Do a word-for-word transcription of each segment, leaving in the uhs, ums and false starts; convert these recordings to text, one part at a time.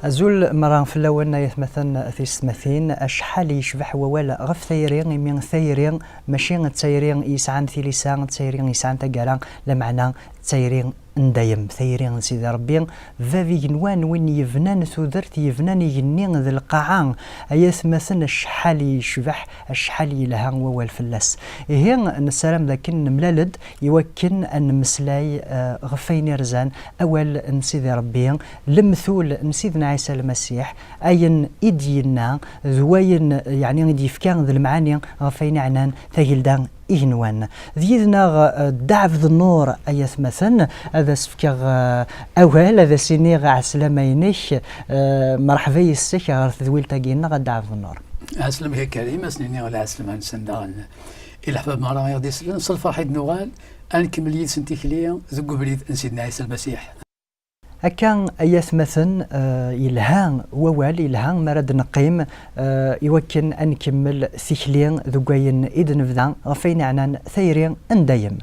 Azul merra fell-awen ay atmaten tisetmatin. Acḥal yecbeḥ wawal ɣef tayri, imi tayri mačči d tayri yesɛan tilisa, d tayri yesɛan taggara, lameɛna d tayri n dayem, tayri n Sidi Ṛebbi, bab igenwan, win yebnan tudert, yebnan igenni d lqaɛa. Ay atmaten, acḥal yecbeḥ, acḥal yelha wawal fell-as. Ihi, nessaram d akken nemlal-d iwakken ad nemmeslay, eh, ɣef wayen irzan awal n Sidi Ṛebbi, lemtul n Sidna Ɛisa Lmasiḥ, ayen i d-yenna d wayen, yeɛni, i d-yefka d lemɛani ɣef wayen iɛnan tagelda igenwan. D yid-neɣ, eh, Dda Ɛebd Nnur, ay atmaten, ad as-fkeɣ, eh, awal, ad as-iniɣ ɛeslama-inek, eh, merḥba yes-k ɣer tedwilt-agi-nneɣ, a Dda Ɛebd Nnur. Ɛeslama-k a Karim, ad s-nini lɛeslama-nsen daɣen i leḥbab merra i ɣ-d-isellen. S lferḥ i d-nuɣal ad nkemmel yid-sen tikli deg ubrid n Sidna Ɛisa Lmasiḥ. Akka, ay atmaten, eh, yelha wawal, yelha mi ara d-neqqim, eh, iwakken ad nkemmel tikli deg wayen i d-nebda ɣef wayen iɛnan tayri n dayem.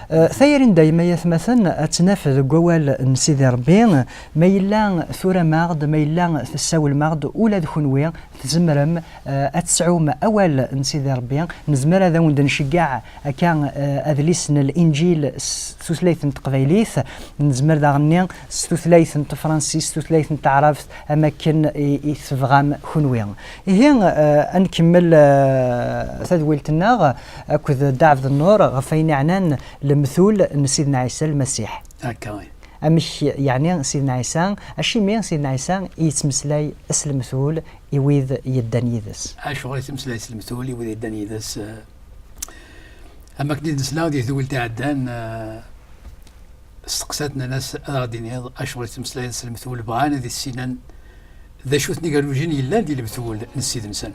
Eh, tayri n dayem, ay atmaten, ad tt-naf deg wawal n Sidi Ṛebbi. Ma yella turam-aɣ-d, ma yella tessawlem-aɣ-d, ula d kenwi tzemrem, eh, ad tesɛum awal n Sidi Ṛebbi. Nezmer ad awen-d-nceggeɛ akka, eh, adlis n Linǧil s tutlayt n teqbaylit, nezmer daɣenni s tutlayt n tefransist, s tutlayt n taɛrabt, am akken i, i tebɣam kenwi. Ihi, eh, ad nkemmel, eh, tadwilt-nneɣ akked Dda Ɛebd Nnur ɣef wayen iɛnan lemtul n Sidna Ɛisa Lmasiḥ. Akka. Amek, yeɛni, Sidna Ɛisa, acimi Sidna Ɛisa yettmeslay s lemtul i wid yeddan yid-s? Acuɣer yettmeslay s lemtul i wid yeddan yid-s? Eh, am akken i d-nesla di tedwilt iɛeddan, eh, steqsat, nnan-as ad aɣ-d-tiniḍ acuɣer yettmeslay s lemtul, bɣan ad issinen d acu-ten igerrujen yellan di lemtul n Ssid-nsen.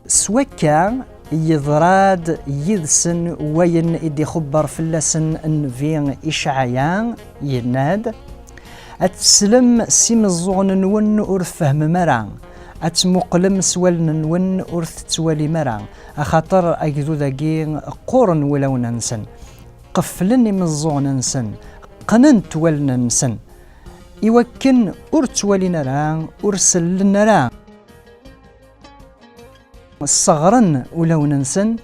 S wakka, yeḍra-d yid-sen wayen i d-ixebber fell-asen nnbi Icɛaya, yenna-d: "Ad teslem s imeẓẓuɣen-nwen ur tfehmem ara, ad tmuqlem s wallen-nwen ur tettwalim ara, axaṭer agdud-agi qquren wulawen-nsen, qeflen imeẓẓuɣen-nsen, qqnen-t wallen-nsen, iwakken ur ttwalin ara, ur sellen ara." Sseɣren ulawen-nsen,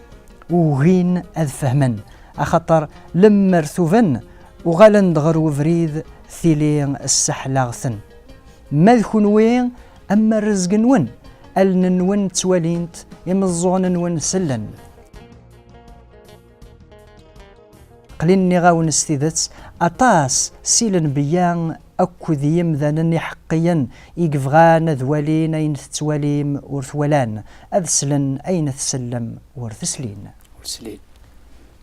ugin ad fehmen, axaṭer lemmer tuben, uɣalen-d ɣer ubrid, tili sseḥlaɣ-ten. Ma d kunwi, am rrezg-nwen, allen-nwen ttwalint, imeẓẓuɣen-nwen sellen. Qlin nniɣ-awen s tidet, aṭas si lenbiya akked yimdanen iḥeqqiyen i yebɣan ad walin ayen tettwalim ur t-walan, ad slen ayen tsellem ur t-slin. Ur slin.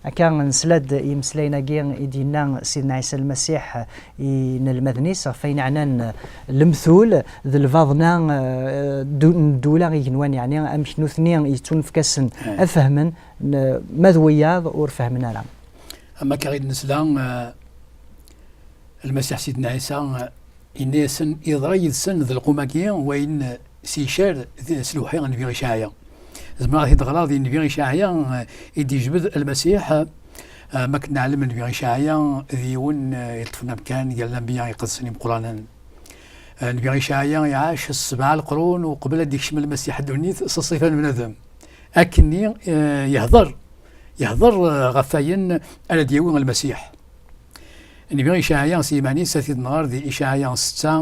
Akka, nesla-d i imeslayen-agi i d-yenna Sidna Ɛisa Lmasiḥ i inelmaden-is ɣef wayen ɛnan lemtul d lbaḍna, eh, du-, n ddula igenwan, yeɛni amek nutni yettunefk-asen, eh, ad fehmen, n-, ma d wiyaḍ ur fehmen ara. Am akka i d-nesla, eh, Lmasiḥ Sidna Ɛisa, eh, yenna-yasen, yeḍra yid-sen d lqum-agi wayen, eh, s icar d-, s lewḥi n Nnbi Icɛaya. Zemreɣ ad t-id-ɣreɣ di Nnbi Icɛaya, eh, i d-yejbed Lmasiḥ, eh, ma akken neɛlem Nnbi Icɛaya d yiwen, eh, yeṭṭfen amkan gar lanbiya iqedsen imeqqranen. Eh, Nnbi Icɛaya iɛac sebɛa leqrun uqbel ad d-ikcem Lmasiḥ ddunit s ṣṣifa n bnadem. Akkenni, eh, yehder, yehder, eh, ɣef wayen ara d-yawi Lmasiḥ. Nnbi Icɛaya s yiman-is, ad t-id-nɣer di Icɛaya setta,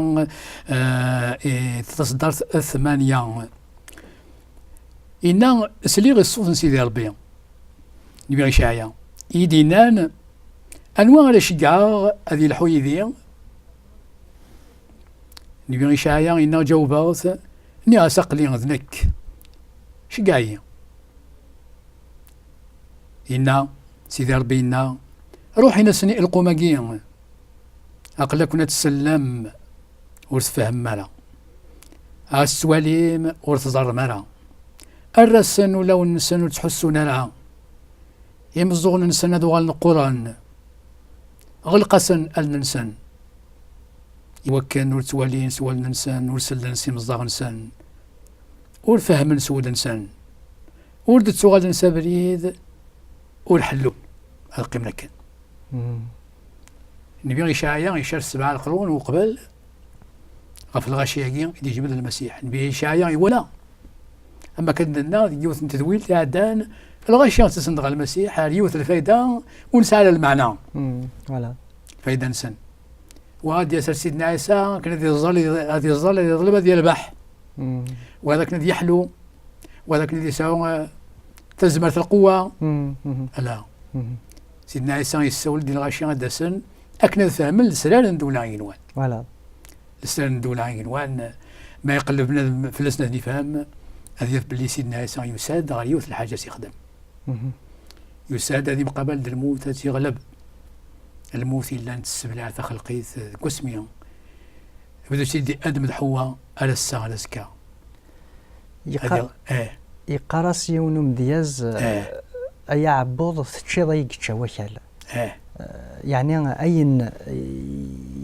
eh, i taṣeddart tmanya. Inna: "Sliɣ i ṣṣut n Sidi Ṛebbi." Nnbi Icɛaya, i yi-d-yennan: "Anwa ara ceggɛeɣ ad yelḥu yid-i?" Nnbi Icɛaya inna: "Ǧawbeɣ-t, nniɣ-as: Aql-i d nekk, ceggeɛ-iyi." Inna, Sidi Ṛebbi inna: "Ruḥ, in-asen i lqum-agi, aql-aken ad tsellem, ur tfehmem ara, ad tettwalim, ur tẓerrem ara. Err-asen ulawen-nsen ur ttḥussun ara, imeẓẓuɣen-nsen ad uɣalen qquren, ɣleq-asen allen-nsen, iwakken ur ttwalin s wallen-nsen, ur sellen s imeẓẓaɣ-nsen, ur fehmen s wul-nsen, ur d-ttuɣalen s abrid, ur ḥellun, ad qqimen akken." Mhm. Nnbi Icɛaya icar sebɛa leqrun uqbel Ɣef lɣaci-agi i d-yejbed Lmasiḥ. Nnbi Icɛaya iwala. Am akken d-nenna deg yiwet n tedwilt iɛeddan, lɣaci ttasen-d ɣer Lmasiḥ ar yiwet n lfayda ur nesɛi ara lmeɛna. Mm, voilà. Lfayda-nsen. Wa ad d-yas ar Sidna Ɛisa akken ad iẓẓal, ad iẓẓal, ad iḍleb, ad yerbeḥ. Mm. Wa d akken ad yeḥlu, wa d akken ad yesɛu, eh, tazmert, lqewwa. Mm, mhm. Ala. Mhm. Sidna Ɛisa yessawel-d i lɣaci ad d-asen akken ad fehmen lesrar n ddewla igenwan. Voilà. Lesrar n ddewla igenwan, ma iqelleb bnadem fell-asen ad ten-ifhem, ad yaf belli Sidna Ɛisa yusa-d ɣer yiwet n lḥaǧa ad tt-ixdem. Mhm. Yusa-d ad imqabal d lmut, ad tt-iɣleb. Lmut yellan tesseblaɛ taxelqit deg wasmi bdu-tt-id Adem d Ḥewwa ar ass-a, ar azekka. Yeqqar-, Ad iɣ-, eh. Yeqqar-as yiwen umedyaz, eh, ay aɛebbuḍ, teččiḍ ay yečča wakal. Eh. Eh, yeɛni ayen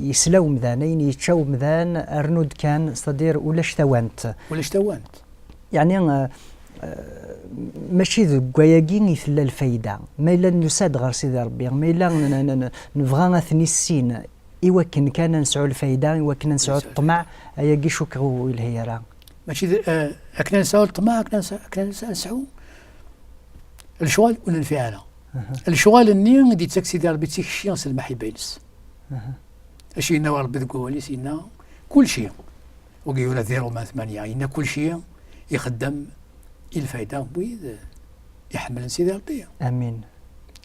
yesla umdan, ayen yečča umdan, rnu-d kan, c'est-à-dire ulac tawant. Ulac tawant. Yeɛni, eh, eh, mačči deg wayagi i tella lfayda. Ma yella nusa-d ɣer Sidi Ṛebbi, ma yella n-, n-, n-, nebɣa ad t-nissin, i wakken kan ad nesɛu lfayda, i wakken ad nesɛu ṭṭmeɛ, ayagi cukkeɣ ur yelhi ara. Mačči d, eh, akken ad nesɛu ṭṭmeɛ, akken ad nesɛu, akken ad nesɛu, nesɛu lecɣal ur nenfiɛ ara. Aha. Lecɣal-nni i d-yettak Sidi Ṛebbi d tikci s lmaḥibba-ines. Aha. Acu yenna Ṛebbi deg wawal-is? Yenna, kulci. Wagi yura di Ṛuma tmanya, yenna kulci ixeddem i lfayda n wid iḥemmlen Sidi Ṛebbi. Amin.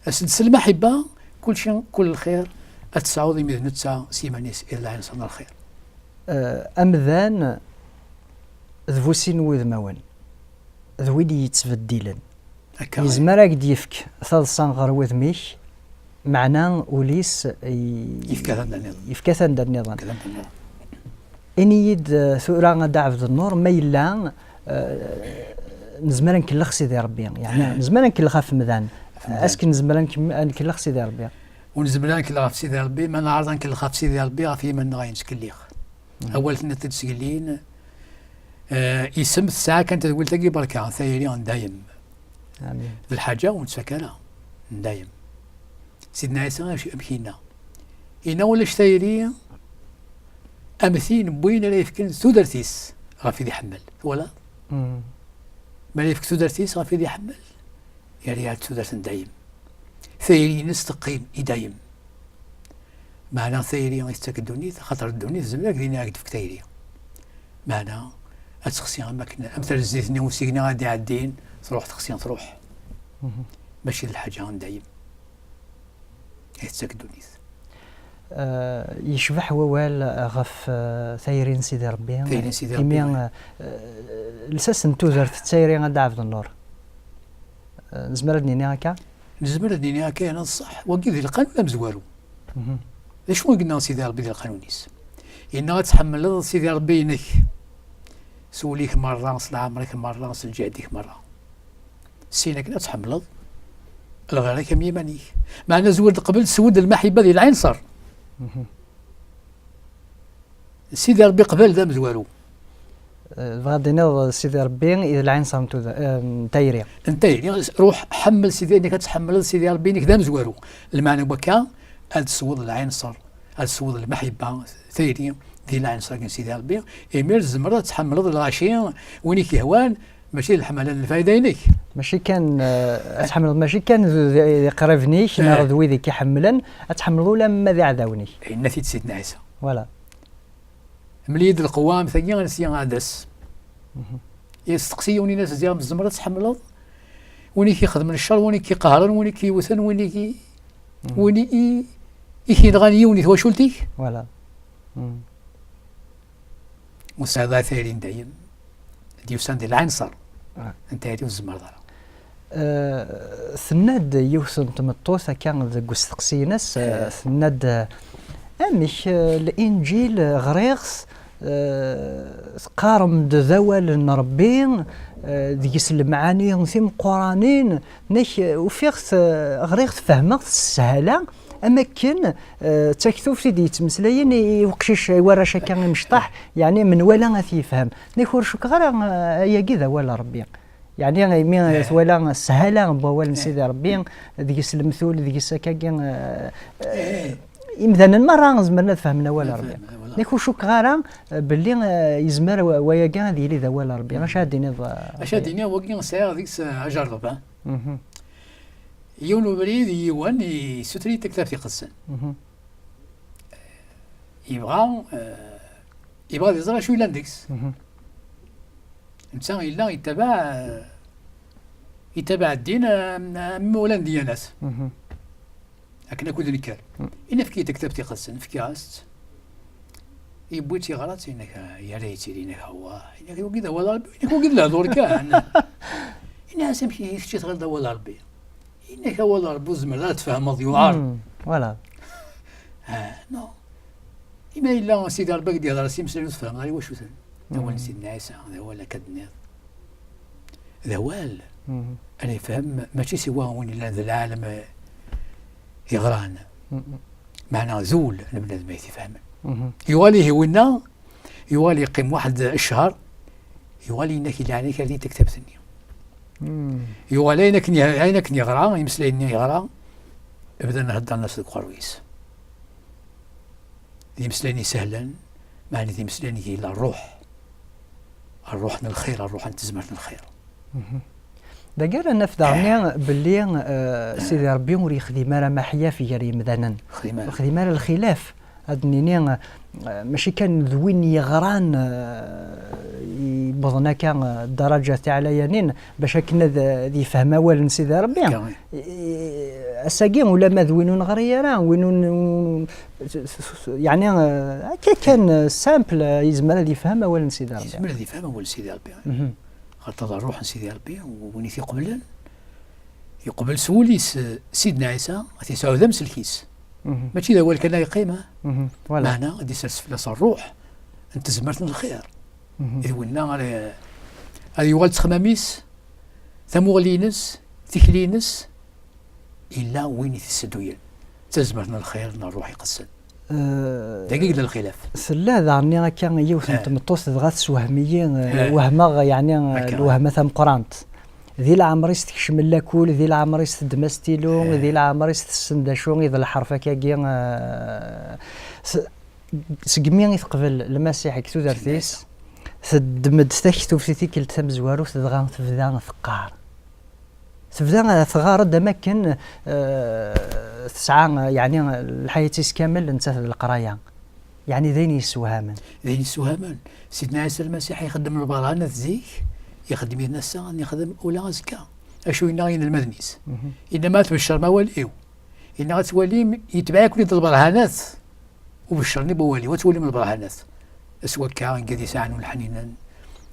As-d s lmaḥibba, kulci, kul lxir ad tesɛuḍ imi d netta s yiman-is i d lɛinṣer n lxir. Eh, amdan d bu sin n wudmawen, d wid yettbeddilen. Akka. Yezmer ad k-d-yefk taḍsa ɣer wudem-ik, meɛna ul-is i-, yefka-t anda nniḍen. Yefka-t anda nniḍen. Yefka-t anda nniḍen. Ini-yi-d, eh, tura a Dda Ɛebdennur, ma yella, eh, nezmer ad nkellex Sidi Ṛebbi. Yeɛni, eh, nezmer ad nkellex ɣef umdan. Ɣef umdan. Est-ce que nezmer ad nkem-, ad nkellex Sidi Ṛebbi? Ur nezmer ad nkellex ɣef Sidi Ṛebbi, ma neɛreḍ ad nkellex ɣef Sidi Ṛebbi, ɣef yiman-nneɣ ay nettkellix. Mhm. Awal tenniḍ-t-id sgellin, eh, isem tesɛa kan tedwilt-agi berka, tayri n dayem. Amin. D lḥaǧa ur nettfak ara, n dayem. Sidna Ɛisa acu, amek yenna? Yenna ulac tayri am tin n win ara yefken tudert-is ɣef wid iḥemmel. Twalaḍ? Mm. Mi ara yefk tudert-is ɣef wid iḥemmel, yerra-yaɣ-d tudert n dayem. Tayri-ines teqqim i dayem. Meɛna tayri i tettak ddunit, axaṭer ddunit tezmer ad k-d-ini ad k-d-tefk tayri. Meɛna ad texsi am akken, am trezzit-nni usigna ad d-iɛeddin, truḥ texsi, truḥ. Mhm. Mačči d lḥaǧa n dayem. I tettak ddunit. Eh, yecbeḥ wawal ɣef, eh, tayri n Sidi Ṛebbi. Tayri n Sidi Ṛebbi. Imi, eh, eh, lsas n tudert d tayri a Dda Ɛebdennur. Eh, nezmer ad d-nini akka? Nezmer ad d-nini akka, yerna d ṣṣeḥ. Wagi d lqanun amezwaru. Mhm. D acu i yenna Sidi Ṛebbi di lqanun-is? Yenna ad tḥemmleḍ Sidi Ṛebbi-inek s wul-ik merra, s leɛmer-ik merra, s lǧehd-ik merra. Sin akken ad tḥemmleḍ lɣir-ik am yiman-ik. Meɛna zwer d qbel, sewwed lmaḥibba di lɛinṣer. Mhm. Sidi Ṛebbi qbel d amezwaru. Eh, tebɣa ad d-tiniḍ Sidi Ṛebbi i d lɛinṣer n tuda-, eh, n tayri. N tayri, ruḥ ḥemmel Sidi, nekk ad tḥemmleḍ Sidi Ṛebbi-inek d amezwaru. Lmeɛna n wakka, ad tesweḍ lɛinṣer, ad tesweḍ lmaḥibba, tayri, di lɛinṣer n Sidi Ṛebbi, imir tzemreḍ ad tḥemmleḍ lɣaci, win i k-yehwan, mačči d leḥmala n lfayda-inek. Mačči kan, eh, ad tḥemmleḍ, mačči kan d, d, d iqriben-ik, eh, neɣ d wid i k-iḥemmlen, ad tḥemmleḍ ula ma d iɛdawen-ik. Yenna-t-id Sidna Ɛisa. Voilà. Mel-iyi-d lqewwa am tagi, ansi ad d-tas. Mhm. Yesteqsi yiwen, ini-as, ziɣ tzemreḍ ad tḥemmleḍ win i k-ixedmen ccer, win i k-iqehren, win i k-iwten, win i k-, mhm, win i, i k-yenɣan yiwen i twacult-ik? Voilà. Mhm. Ur tesɛiḍ ara tayri n dayem, d-yusan di lɛinṣer, ah, n tayri ur tzemreḍ ara. Eh, tenna-d yiwet n tmeṭṭut akka deg usteqsi-ines, eh, eh, tenna-d, eh, amek, eh, Linǧil, eh, ɣriɣ-t, eh, teqqarem-d d awal n Ṛebbi, eh, deg-s lemɛani timeqquranin, nek, eh, ufiɣ-t, eh, ɣriɣ-t, fehmeɣ-t s sshala, am akken, eh, d taktubt i d-yettmeslayen i, i uqcic, i warrac akka imecṭaḥ, yeɛni menwala ad t-yefhem. Nek ur cukkeɣ ara, eh, ayagi d awal n Ṛebbi. Yeɛni imi, eh, twala sshala n wawal n, eh, Sidi Ṛebbi, deg-s lemtul, deg-s akkagi, eh, eh, imdanen merra zemren ad fehmen awal n Ṛebbi. Ad fehmen awal Nekk ur cukkeɣ ara, eh, belli, eh, yezmer wa-, wayagi ad yili d awal n Ṛebbi. Acu ad d-tiniḍ, eh, Acu ad d-iniɣ, wagi sɛiɣ deg-s, eh, ajerḍeb, ah? Mhm. Yiwen ubrid, yiwen yessuter-iyi-d taktabt iqedsen. Mhm. Yebɣa, eh, yebɣa ad iẓer acu yellan deg-s. Mhm. Netta yella yettabaɛ, eh, yettabaɛ ddin, eh, am, am wala n dyanat. Mhm. Akken akud nekker. Mm. Ina efk-iyi-d taktabt iqedsen, fkiɣ-as-tt. Yewwi-tt yeɣra-tt, inak, yerra-yi-tt-id, inak, awah. Inak, wagi d awal Ṛebbi, inak, wagi d lehdur kan. Ini-as, amek i kečč i tɣileḍ d awal Ṛebbi? Inak, awal Ṛebbi ur tzemreḍ ara tfehmeḍ, yuɛer. Mm, voilà. Ah, non. Ima yella Sidi Ṛebbi i k-d-yehder s imeslayen ur tfehmeḍ ara i wacu-ten. D awal n Sidna Ɛisa, d awal akka d-nniḍ. D awal. Mhm. Ara yefhem, mačči siwa win yellan d lɛalem, eh, yeɣran. Mhm. Meɛna d ul n bnadem ay t-ifehmen. Mhm. Yuɣal ihi winna, yuɣal yeqqim waḥed ccher, yuɣal yenna-k, i leɛnaya-k, err-iyi-d taktabt-nni. Mhm. Yuɣal ayen akken ye-, ayen akken yeɣra, imeslayen-nni yeɣra, bdan heddren-as deg uqerruy-is. D imeslayen isehlen, meɛna d imeslayen i yella ṛṛuḥ. Ṛṛuḥ n lxir, ṛṛuḥ n tezmert n lxir. Mhm. Dagi ara naf daɣen belli, eh, Sidi Ṛebbi ur yexdim ara maḥyaf gar yemdanen. Xdim ara. Ur yexdim ara lxilaf. Ad d-nini, eh, mačči kan d win yeɣran, eh, yewwḍen akka, eh, ddaraǧa tiɛlayanin, bac akken ad, ad yefhem awal n Sidi Ṛebbi. Akka. Eh, ass-agi, ulamma d win ur neɣri ara, win ur n-, s-, s-, s-, yeɛni, eh, akka kan, eh, simple, eh, yezmer ad yefhem awal n Sidi Ṛebbi. Yezmer ad yefhem awal n Sidi Ṛebbi. Mhm. Xaṭer d ṛṛuḥ n Sidi Ṛebbi, win i t-iqeblen, yeqbel s wul-is, eh, Sidna Ɛisa, ad t-yesɛu d amsellek-is. Mhm. Mačči d awal kan ay yeqqim, ah. Mhm. Voilà. Meɛna ad isers fell-as ṛṛuḥ n tezmert n lxir. Mhm. D winna ara, ad yuɣal d ttexmam-is, tamuɣli-ines, tikli-ines, yella win i t-issedduyen. D tazmert n lxir n ṛṛuḥ iqedsen. Eh, dagi i yella lxilaf. Tella daɣen akka yiwet n tmeṭṭut dɣa tessewhem-iyi, eh, wehmeɣ, yeɛni, eh, akka, lwehma tameqqrant. Di leɛmer-is tekcem lakul, di leɛmer-is teddem astilu, di leɛmer-is tessen d acu i d lḥerf akkagi, eh, s-, segmi i teqbel Lmasiḥ deg tudert-is, teddem-d taktubt i tikkelt tamezwarut, dɣa tebda teqqar. Tebda tɣar-d am akken, eh, tesɛa, yeɛni, lḥayat-is kamel nettat d leqraya. Yeɛni d ayen yessewhamen. D ayen yessewhamen. Sidna Ɛisa Lmasiḥ ixeddem lberhanat zik, ixeddem-iten ass-a, ad nixdem ula azekka. Acu yenna i yinelmaden-is? Mhm. Yenna ma tbecrem awal-iw. Yenna ad twalim, yetbeɛ-iken-id lberhanat. Ubecren i wawal-iw, ad twalim lberhanat. S wakka, igad yesɛan ur ḥninen,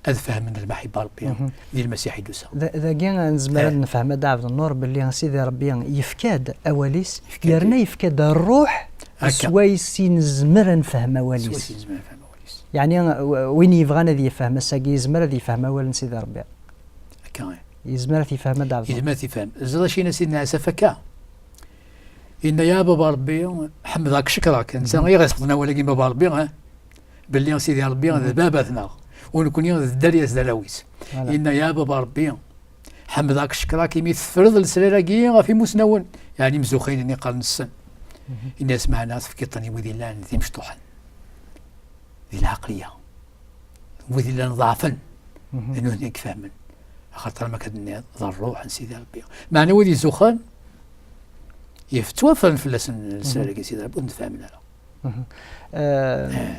ad fehmen lmaḥibba n Ṛebbi, mhm, di Lmasiḥ i d-tusa. Da-, dagi nezmer, eh, ad nefhem, a Dda Ɛebdennur, belli Sidi Ṛebbi yefka-d awal-is, yefka-d, yerna yefka-d ṛṛuḥ, akka, swayes i nezmer ad nefhem awal-is. Swayes i nezmer ad nefhem awal-is. Yeɛni, w-, win yebɣan ad yefhem ass-agi, yezmer ad yefhem awal n Sidi Ṛebbi. Akka, eh. Yezmer ad t-yefhem, a Dda Ɛebdennur. Yezmer ad t-yefhem. Ẓriɣ acu yenna Sidna Ɛisa akka. Yenna, ya Baba Ṛebbi, ḥemmdeɣ-k, cekkreɣ-k. Netta, mhm, i ɣ-isbedden awal-agi n Baba Ṛebbi, eh? Belli Sidi Ṛebbi, mhm, d baba-tneɣ, u nekni d dderya-s d arraw-is. Voilà. Yenna, ya Baba Ṛebbi, ḥemmdeɣ-k, cekkreɣ-k, imi tefreḍ lesrar-agi ɣef imusnawen, yeɛni imzuxxilen i qqaren ssen. Mhm. Yenna-as, meɛna tefkiḍ-ten i wid yellan d imecṭuḥen di lɛeqliya. Wid yellan ḍeɛfen, mhm, d nutni i ifehmen. Axaṭer am akka d-tenniḍ, d ṛṛuḥ n Sidi Ṛebbi. Meɛna wid izzuxxen, yef-, ttwafren fell-asen lesrar-agi n Sidi Ṛebbi, ur ten-fehmen ara. Mhm. Eh,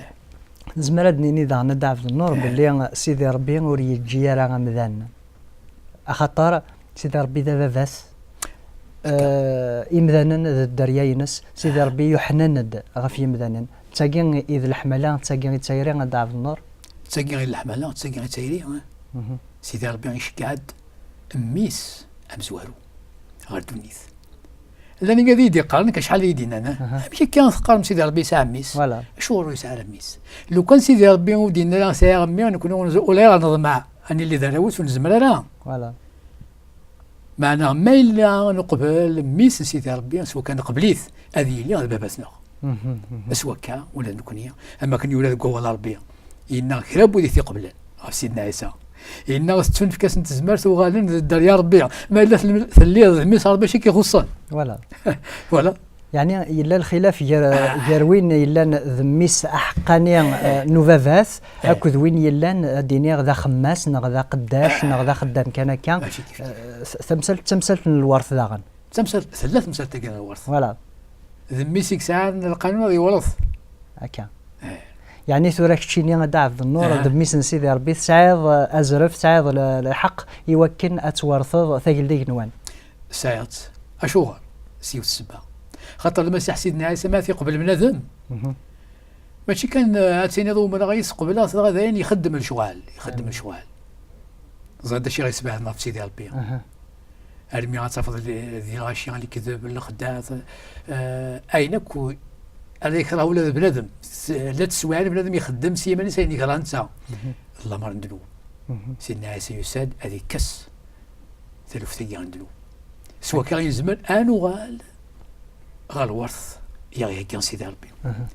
nezmer ad d-nini daɣen, a Dda Ɛebdennur, eh, belli Sidi Ṛebbi ur yeǧǧi ara amdan. Axaṭer Sidi Ṛebbi d ababat, eh, imdanen d dderya-ines. Sidi Ṛebbi yuḥnen-d ɣef yimdanen. D tagi i d leḥmala, d tagi i d tayri, a Dda Ɛebdennur. D tagi i d leḥmala, d tagi i d tayri, eh. Mhm. Sidi Ṛebbi iceggeɛ-d mmi-s amezwaru ɣer ddunit. Llan igad i yi-d-yeqqaren, nekk acḥal i yi-d-yennan, eh? Aha. Amek akka teqqarem Sidi Ṛebbi yesɛa mmi-s? Voilà. Acuɣer ur yesɛi ara mmi-s? Lukan Sidi Ṛebbi ur d-yenni ara sɛiɣ mmi, nekni ur nez-, ulayɣer neḍmeɛ ad nili d arraw-is, ur nezmer ara. Voilà. Meɛna ma yella neqbel mmi-s n Sidi Ṛebbi, s wakka neqbel-it, ad yili d baba-tneɣ. Mhm, mhm. S wakka, ula d nekni, am akken yura deg wawal n Ṛebbi, yenna kra n wid i t-iqeblen ɣef Sidna Ɛisa. Yenna tettunefk-asen tezmert, uɣalen d dderya Ṛebbi. Ma yella tel-, telliḍ d mmi-s n Ṛebbi, acu i k-ixuṣṣen? Voilà. Voilà. Yeɛni yella lxilaf gar, gar win yellan d mmi-s aḥeqqani, eh, n ubabat, akked win yellan, ad d-iniɣ, d axemmas neɣ d aqeddac neɣ d axeddam kan akka. Mačči kifkif. Eh, s-, tamsalt d tamsalt n lwert daɣen. Tamsalt, tella temsalt-agi n lwert. Voilà. D mmi-s i yesɛan lqanun ad yewreḍ. Akka. Eh. Yeɛni tura keččini a Dda Ɛebdennur, d mmi-s n Sidi Ṛebbi, tesɛiḍ, eh, azref, tesɛiḍ l-, lḥeqq i wakken ad twerteḍ tagelda igenwan. Sɛiɣ-tt. Acuɣer? S yiwet ssebba. Xaṭer Lmasiḥ Sidna Ɛisa ma t-iqbel bnadem, mačči kan, eh, ad tiniḍ umreɣ yis, qebleɣ-t, dɣa d ayen ixeddem lecɣal, ixeddem lecɣal. Ẓriɣ d acu i ɣ-isebɛden ɣef Sidi Ṛebbi. Armi ad tafeḍ li-, di lɣaci, lekdeb, lexdaɛ, eh, ayen akk ara yekreh ula d bnadem. S-, la teswiɛin bnadem ixeddem s yiman-is ayen yekreh netta. Lamer n ddnub. Sidna Ɛisa yusa-d ad ikkes taluft-agi n ddnub. S wakka i nezmer ad nuɣal ɣer lwert i aɣ-ihegga Sidi Ṛebbi.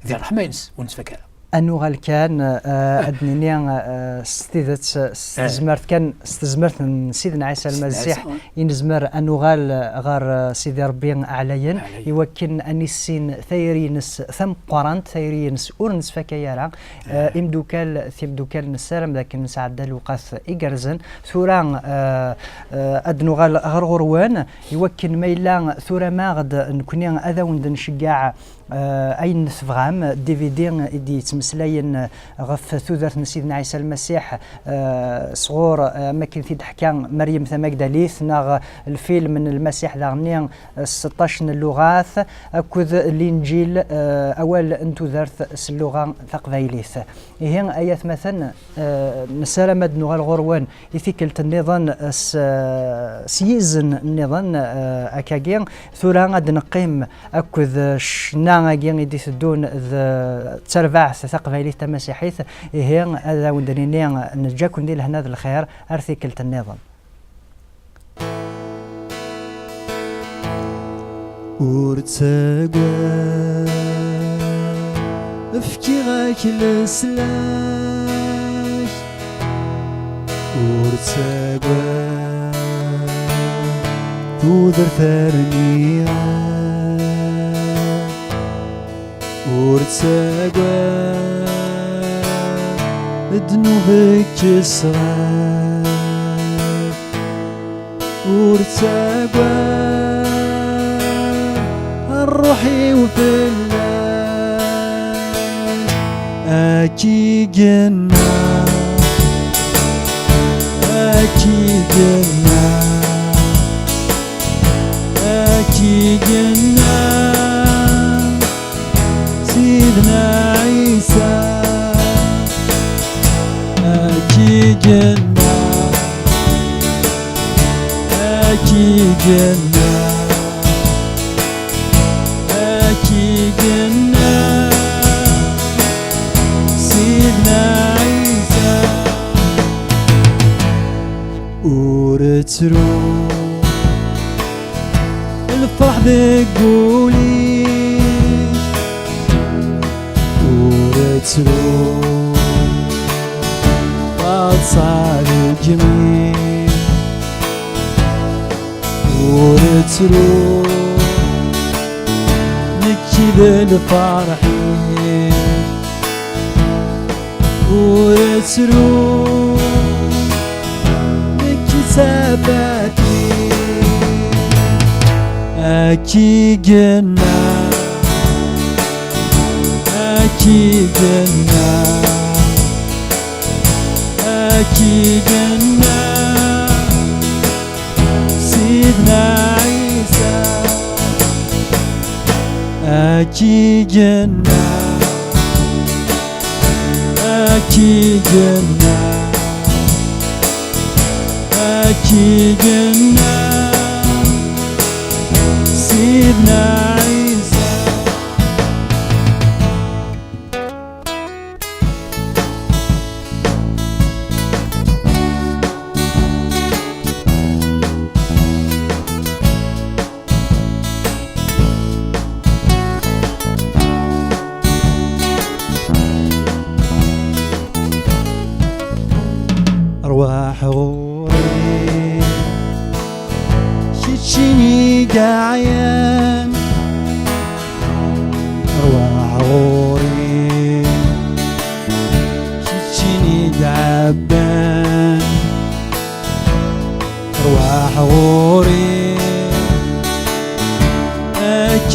Di ṛṛeḥma-ines ur nettfak ara. Ad nuɣal kan, eh, ad d-nini, eh, s tidet, s tezmert kan, s tezmert n Sidna Ɛisa Lmasiḥ, i nezmer ad nuɣal ɣer, eh, Sidi Ṛebbi ɛlayen, i wakken ad nissin tayri-ines tameqqrant, tayri-ines ur nettfakay ara. Eh, imdukal, timdukal, nessaram d akken nesɛedda lewqat igerrzen. Tura, eh, eh, ad nuɣal ɣer ɣur-wen, i wakken ma yella turam-aɣ-d nekni ad awen-d-nceggeɛ, eh, ayen tebɣam, D V D i d-yettmeslayen ɣef tudert n Sidna Ɛisa Lmasiḥ, eh, sɣur, eh, am akken t-id-teḥka Meryem Tamagdalit, neɣ lfilm n Lmasiḥ daɣenni, eh, s seṭṭac n lluɣat, akked Linǧil, eh, awal n tudert s lluɣa taqbaylit. Ihi, ay atmaten, eh, nessaram ad nuɣal ɣur-wen i tikkelt nniḍen s, s yizen nniḍen, eh, akkagi. Tura ad neqqim akked ccna-agi i d-iteddun d tarbaɛt taqbaylit tamasiḥit. Ihi, ad awen-d-nini, neǧǧa-ken di lehna d lxir ar tikkelt nniḍen. Ur ttagad, fkiɣ-ak leslak. Ur ttagad, tudert rniɣ. Ur ttagad, ddnub kkesɣ-ak. Ur ttagad, ṛṛuḥ-iw fell-ak. Ad k-igenna, ad k-igenna, ad k-igenna Sidna Ɛisa. Ad k-igenna, ad k-igenna, ad k-igenna Sidna Ɛisa. Ur ttru, lferḥ deg wul-ik. Ur ttru, taḍsa deg imi-k. Ur ttru, nekk d lferḥ-ik. Ur ttru, nekk d tafat-ik. Ad k-igenna, ad k-igenna, ad k-igenna Sidna Ɛisa. Ad k-igenna, ad k-igenna, ad k-igenna Sidna Ɛisa. Rwaḥ ɣur-i, keččini i yeɛyan.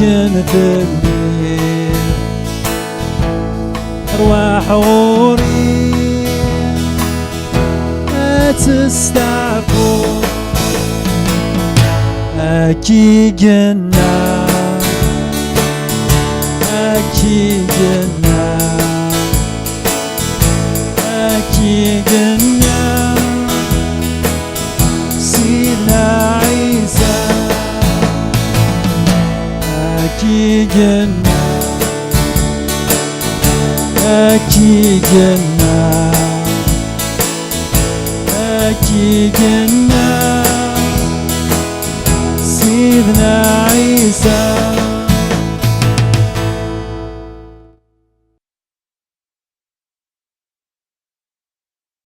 Fell-i, rwaḥ ɣur-i, ad testeɛfuḍ. Ad k-igenna, ad k-igenna, ad k-igenna Sidna Ɛisa. Ad k-igenna, ad k-igenna, ad k-igenna Sidna Ɛisa.